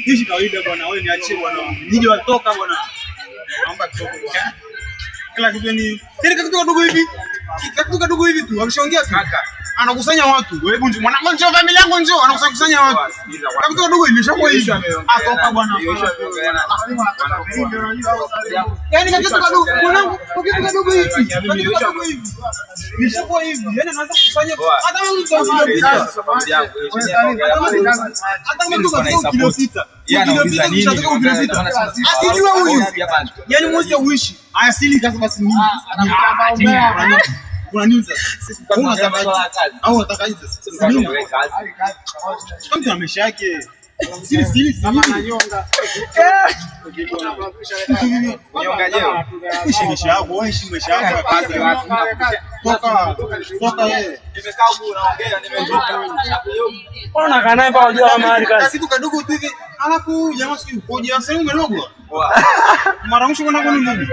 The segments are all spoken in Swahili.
Ishi kawaida bwana, wewe niachie bwana. Nije watoka bwana. Naomba kidogo bwana. Kila kitu ni kile kitu kadogo hivi. Kitu kadogo hivi tu. Akishaongea kaka. Anakusanya watu. Hebu njoo mwanangu, njoo familia yangu njoo, anakusanya kusanya watu. Kitu kadogo imeshakuwa hivi. Atoka bwana. Yaani kitu kadogo mwanangu, kitu kadogo hivi. Kitu kadogo hivi. Imeshakuwa hivi. Yaani anaanza kukusanya hata wewe utaanza. Hata mtu kadogo kilopita. Akijua huyu. Yaani mwezi uishi. Asili kasa basi nini? Kuna nini sasa? Unataka au unataka nini sasa? Mtu na maisha yake. Siri siri siri. Ishi maisha yako, wewe ishi maisha yako. Toka toka wewe. Unakaa naye mpaka unajua kama hali kazi. Kitu kadogo tu hivi. Alafu jamaa sio ukoje? Sasa umelogwa. Mara mwisho kwenda kwenu nini?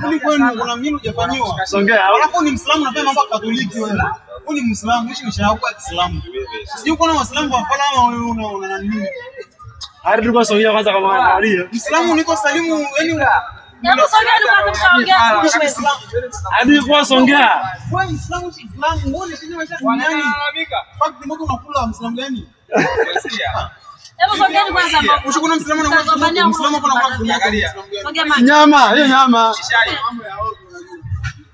Kuni kwenu kuna mimi hujafanyiwa. Songea. Alafu ni Muislamu unafanya mambo ya Katoliki wewe. Wewe ni Muislamu, ishi maisha yako ya Kiislamu. Sijui kuna Waislamu wa falama wewe una nani? Hadi tulikuwa songea kwanza kama angalia. Muislamu niko salimu yani Hebu sogea kwanza mtaongea. ishi Muislamu. Hadi tulikuwa songea. Wewe Muislamu ishi Muislamu, wewe unaishi maisha duniani. Fact mbona unakula Muislamu gani? Hebu sogea kwanza. Ushikuna Muislamu na Muislamu hapo anakula dunia. Sogea maji. Nyama, hiyo nyama.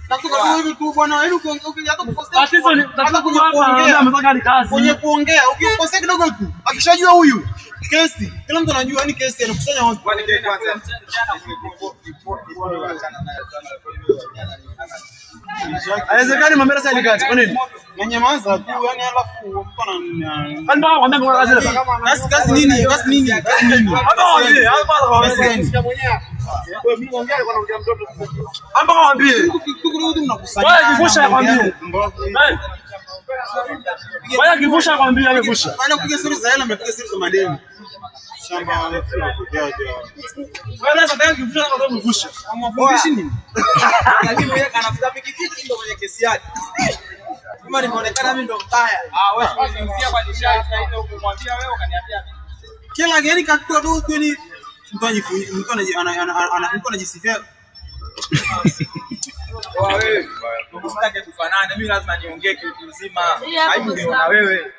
Tatu hivi tu bwana, yaani ukiongea hata kukosea. Tatizo ni Hata kwenye hapa kuongea. ametoka hali kazi. Kwenye kuongea ukikosea kidogo tu, akishajua huyu kesi, kila mtu anajua yani kesi anakusanya watu. Haiwezekani mwambie sasa ni kazi. Kwa nini? Nanyamaza tu yani, alafu mtu ana Kwani mpaka kwambia mko kazi leo. kazi kazi nini? Kazi nini? Kazi nini? Hapa waambie, hapa Kazi waambie. gani? Hapa waambie. Tukurudi mnakusanya. Wewe kivusha kwambie. Wewe kivusha kwambie amevusha. Maana kupiga siri za hela mnapiga siri za madeni. Shamba Wewe sasa nataka kivusha kwa sababu kivusha. Hamwafundishi nini? Lakini yeye anafuta pikipiki ndo mwenye kesi yake. Kama nimeonekana mimi ndo mbaya. Ah, wewe unazungumzia kwa nishai sasa ile ukimwambia wewe ukaniambia mimi. Kila yani kakitu tu tu ni mtu anajifu mtu mtu anajisifia Wewe usitake tufanane, mimi lazima niongee kitu uzima. Hii hapo Aibu niona wewe.